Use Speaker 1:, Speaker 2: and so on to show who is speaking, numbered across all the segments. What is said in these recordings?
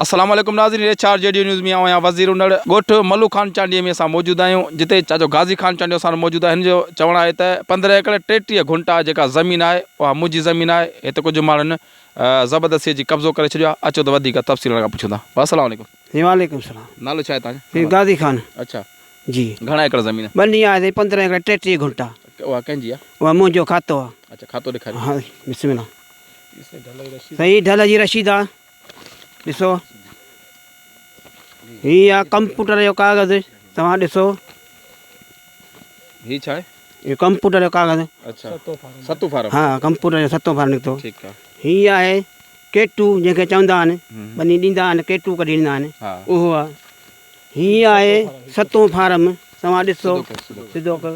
Speaker 1: السلام عليڪم ناظرين ايڇ آر جي ڊي نيوز ۾ آئون آهيان وزير انڙ ڳوٺ ملو خان چانڊيي ۾ اسان موجود آهيون جتي چاچو غازي خان چانڊيو اسان وٽ موجود آهي هن جو چوڻ آهي ته 15 ايڪڙ 33 گهنٽا جيڪا زمين آهي اها منهنجي زمين آهي هتي ڪجهه ماڻهن زبردستي اچي قبضو ڪري ڇڏيو آهي اچو ته وڌيڪ تفصيل هن کان پڇون ٿا السلام عليڪم.
Speaker 2: جي وعليڪم السلام.
Speaker 1: نالو ڇا آهي توهان
Speaker 2: جو؟ غازي خان.
Speaker 1: اڇا.
Speaker 2: جي.
Speaker 1: گهڻا ايڪڙ زمين؟
Speaker 2: ٻني آهي سائين 15 ايڪڙ 33 گهنٽا.
Speaker 1: اها ڪنهن جي آهي؟
Speaker 2: اها منهنجو کاتو آهي.
Speaker 1: اڇا کاتو ڏيکاريو.
Speaker 2: ها بسم الله. سائين هي ڍل جي رشيد آهي ڏسو هي آهي ڪمپوٽر جو ڪاغذ توهان ڏسو.
Speaker 1: هي ڇا آهي؟
Speaker 2: هي ڪمپوٽر جو ڪاغذ.
Speaker 1: اڇا ستون فارم.
Speaker 2: ها ڪمپوٽر جو ستون فارم نڪتو.
Speaker 1: ٺيڪ آ.
Speaker 2: هي آهي ڪيٽو جنهن کي چوندا آهن ٻني ڏيندا آهن ڪيٽو ڪڍي ڏيندا آهن اهو آهي. هي آهي ستون فارم توهان ڏسو سڌو ڪر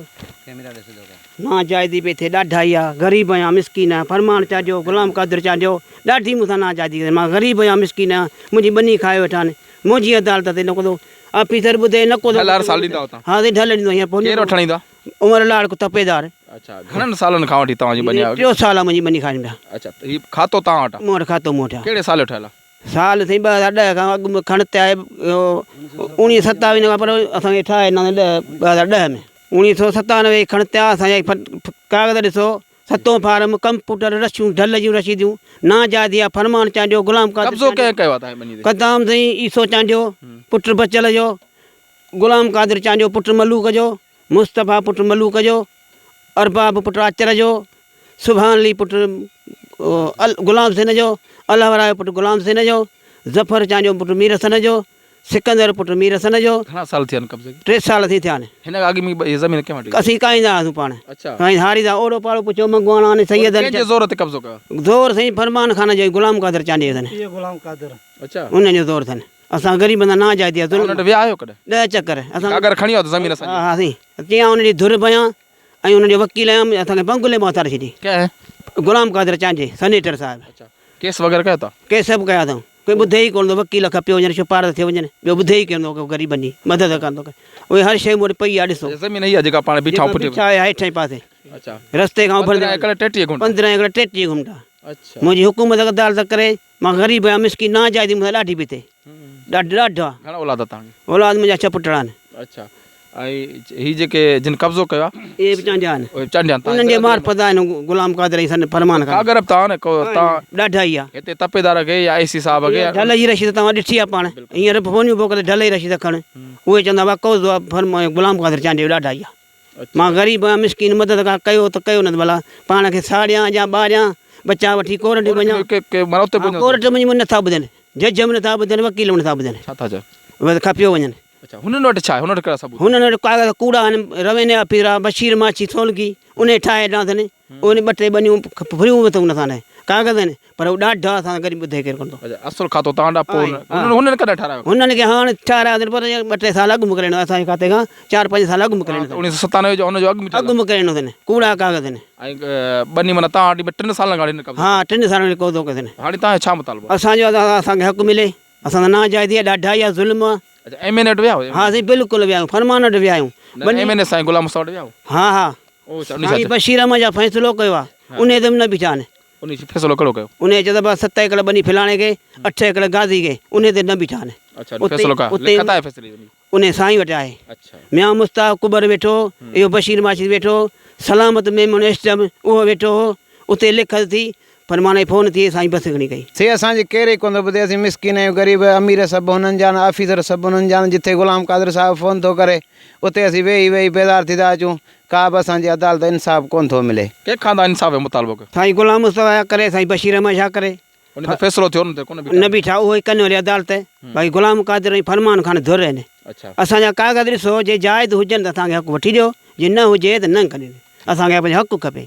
Speaker 2: ناجائزي پئي ٿئي ڏاڍائي آ غريب آهيان مسڪين آهيان فرمان چانڊيو غلام قادر چانڊيو ڏاڍي مون سان ناجائزي ڪئي مان غريب آهيان مسڪين آهيان منهنجي ٻني کائي ويٺا آهن منهنجي عدالت تي نه ڪو آفيسر ٻڌي نه ڪو
Speaker 1: ڍل هر سال ڏيندا آهيو توهان؟
Speaker 2: ها سائين ڍل ڏيندو آهيان
Speaker 1: ڪير وٺڻ ايندو آهي؟
Speaker 2: عمر لاڙڪ تپيدار.
Speaker 1: اڇا گهڻن سالن کان وٺي توهان جي ٻني آهي؟
Speaker 2: ٽيون سال آهي منهنجي ٻني کائن پيا.
Speaker 1: اڇا هي کاتو توهان وٽ آهي؟
Speaker 2: مون وٽ کاتو مون وٽ آهي.
Speaker 1: ڪهڙي سال جو ٺهيل آهي؟
Speaker 2: سال سائين 2010 کان اڳ ۾ کڻ تي آهي اڻويهه ستاويهه کان پر اسان کي ٺاهي ڏنا 2010 ۾ 1997 کڻ تي آهي اسان جا ڪاغذ ڏسو ستون فارم ڪمپوٽر رشيون ڍل جون رشيديون ناجائزي آ فرمان چانڊيو غلام قادر
Speaker 1: قبضو ڪنهن ڪيو آ تهان ٻني تي؟
Speaker 2: قدام سائين عيسو چانڊيو پٽ بچل جو غلام قادر چانڊيو پٽ ملوڪ جو مصطفيٰ پٽ ملوڪ جو، ارباب پٽ آچر جو، سبحان علي پٽ غلام حسين جو، الله ورايو پٽ غلام حسين جو، ظفر چانڊيو پٽ مير حسن جو، سڪندر پٽ مير حسن جو.
Speaker 1: گهڻا سال ٿيا آهن قبضي کي؟
Speaker 2: ٽي سال ٿي ٿيا آهن.
Speaker 1: هن کان اڳ ۾ هي زمين ڪنهن وٽ هئي؟
Speaker 2: اسين ڪاهيندا هئاسون پاڻ.
Speaker 1: اڇا.
Speaker 2: سائين هاريندا اوڙو پاڙو پڇيو منگواڻا آهن سيد
Speaker 1: ڪنهن جي زور تي قبضو ڪيو؟
Speaker 2: زور سائين فرمان خان جو غلام قادر چانڊيي جو اٿن.
Speaker 3: اهي غلام قادر.
Speaker 1: اڇا.
Speaker 2: انهن جو زور اٿن. اسان غريبن سان ناانصافي آ ظلم.
Speaker 1: ان وٽ ويا آهيو ڪڏهن؟
Speaker 2: ڏهه چڪر اسان.
Speaker 1: ڪاڳر کڻي آيو ته زمين اسان جي.
Speaker 2: ها سائين چيائين ان جي ڌر بيان ۽ ان جو وڪيل آهيان اسان کي بنگلي مان اٿاري ڇڏي.
Speaker 1: ڪنهن؟
Speaker 2: غلام قادر چانڊيي سنيٽر صاحب.
Speaker 1: اڇا ڪيس وغيره ڪيو ٿا؟
Speaker 2: ڪيس به ڪيا اٿئون ڪوئي ٻڌي ئي ڪونه ٿو وڪيل کپيو وڃن شپارس ٿيو وڃن ٻيو ٻڌي ئي ڪونه ٿو غريبن جي مدد ڪانه ٿو ڪري اهي هر شيء مون وٽ پئي آ ڏسو.
Speaker 1: زمين هي آ جيڪا پاڻ بيٺا آهيون پٺي.
Speaker 2: جيڪا بيٺا آهي هيٺئين پاسي.
Speaker 1: اڇا.
Speaker 2: رستي کان اڀرندي.
Speaker 1: 15 ايڪڙ 33 گهنٽا.
Speaker 2: 15 ايڪڙ 33 گهنٽا.
Speaker 1: اڇا.
Speaker 2: منهنجي حڪومت عدالت ڪري. مان غريب آهيان مسڪين نا جائزي مون سان ڏاڍي پئي ٿئي ڏاڍ ڏاڍ آ.
Speaker 1: گهڻا اولاد آ توهان کي؟
Speaker 2: اولاد منهنجا ڇهه پٽڙا آهن.
Speaker 1: اڇا ۽ هي جيڪي جن قبضو ڪيو آ؟
Speaker 2: اهي به چانڊيا آهن.
Speaker 1: اهي به چانڊيا آهن.
Speaker 2: انهن جي معرفت آهن غلام قادر ۽ سن فرمان خان.
Speaker 1: ڪاڳر به توهان نه ڪو توهان.
Speaker 2: ڏاڍا ئي آ.
Speaker 1: هتي تپيدار کي يا اي سي صاحب کي.
Speaker 2: ڍل جي رشيد توهان ڏٺي آ پاڻ هينئر به فونيون پيو ڪري ڍل جي رشيد کڻ اهي چوندا هئا قبضو آ فرمان غلام قادر چانڊيو ڏاڍا ئي آ. مان غريب آهيان مسڪين مدد ڪا ڪيو ته ڪيو نه ته ڀلا پاڻ کي ساڙيان يا ٻاريان ٻچا وٺي ڪورٽ وڃان ڪورٽ ۾ وڃي نٿا ٻڌن جج به نٿا ٻڌن وڪيل به نٿا ٻڌن
Speaker 1: ڇا ٿا چون
Speaker 2: بس کپيو وڃن.
Speaker 1: اڇا هنن وٽ ڇا آهي هنن وٽ ڪهڙا ثبوت
Speaker 2: هنن وٽ ڪاغذ ڪوڙا آهن روينيو آفيسر آهي بشير ماڇي سولنگي انهي ٺاهي ڏنا اٿن اهي ٻه ٽي ٻنيون ڦريون به اٿئون اسان لاء ڪاغذ آهن پر هو ڏاڍا اسان سان گڏ ٻڌي ڪير ڪونه ٿو.
Speaker 1: اڇا اصل کاتو توهان ڏانهن پوء هنن ڪڏهن ٺهرايو؟
Speaker 2: هنن کي هاڻ ٺهرايو اٿن پر ٻه ٽي سال اڳ موڪلي ڏنو اسان جي کاتي کان چار پنج سال اڳ موڪلي ڏنو اٿن.
Speaker 1: 1997 جو هن جو اڳ ۾
Speaker 2: اڳ موڪلي ڏنو اٿن ڪوڙا ڪاغذ آهن.
Speaker 1: ۽ ٻني معنيٰ توهان وٽ ٽن سالن کان هن قبضو
Speaker 2: ها ٽن سالن کان قبضو ڪيو اٿن.
Speaker 1: هاڻي توهان جو ڇا مطالبو
Speaker 2: آهي؟ اسان جو اسان کي حق ملي اسان سان ناانصافي آهي ڏاڍائي آهي ظلم آهي.
Speaker 1: اڇا ايم اين اي وٽ ويا هيو؟
Speaker 2: ها سائين بلڪل ويا آهيون فرمان وٽ ويا آهيون.
Speaker 1: نه ايم اين اي سائين غلام مصطفيٰ وٽ ويا هيو؟
Speaker 2: ها ها سائين بشير احمد جا فيصلو ڪيو آهي انهي تي به نه بيٺا آهن.
Speaker 1: انهي فيصلو ڪهڙو ڪيو؟
Speaker 2: انهي چيو ته بس ست ايڪڙ ٻني فلاڻي کي، اٺ ايڪڙ غازي کي، انهي تي نه بيٺا آهن.
Speaker 1: اڇا فيصلو ڪا لکت آهي فيصلي جي؟
Speaker 2: انهي سائين وٽ آهي.
Speaker 1: اڇا.
Speaker 2: ميان مشتاق ڪٻر ويٺو هو، اهو بشير ماڇي ويٺو هو، سلامت ميمڻ ايسٽم اهو ويٺو هو، اتي لکت ٿي، پر معنيٰ فون ٿي سائين بس گهڻي ڪئي.
Speaker 4: سي اسان جي ڪير ئي ڪونه ٿو ٻڌي، اسين مسڪين آهيون غريب، امير سڀ هنن جا آهن، آفيسر سڀ هنن جا آهن، جٿي غلام قادر صاحب فون ٿو ڪري، اتي اسين ويهي ويهي بيزار ٿي ٿا اچون، ڪا به اسان جي عدالت انصاف ڪونه ٿو ملي.
Speaker 1: ڪنهن کان توهان انصاف جو مطالبو ڪيو؟
Speaker 2: سائين غلام مصطفيٰ شاهه ڪري، سائين بشير احمد شاهه ڪري.
Speaker 1: ان تي فيصلو ٿيو ان تي ڪونه بيٺا.
Speaker 2: نه بيٺا اهو ئي ڪن وري عدالت باقي غلام قادر ۽ فرمان خان ڌر آهن. اسان جا ڪاغذ ڏسو جي جائز هجن ته اسان کي حق وٺي ڏيو جي نه هجي ته نه ڪڏهن اسان کي پنهنجو حق کپي.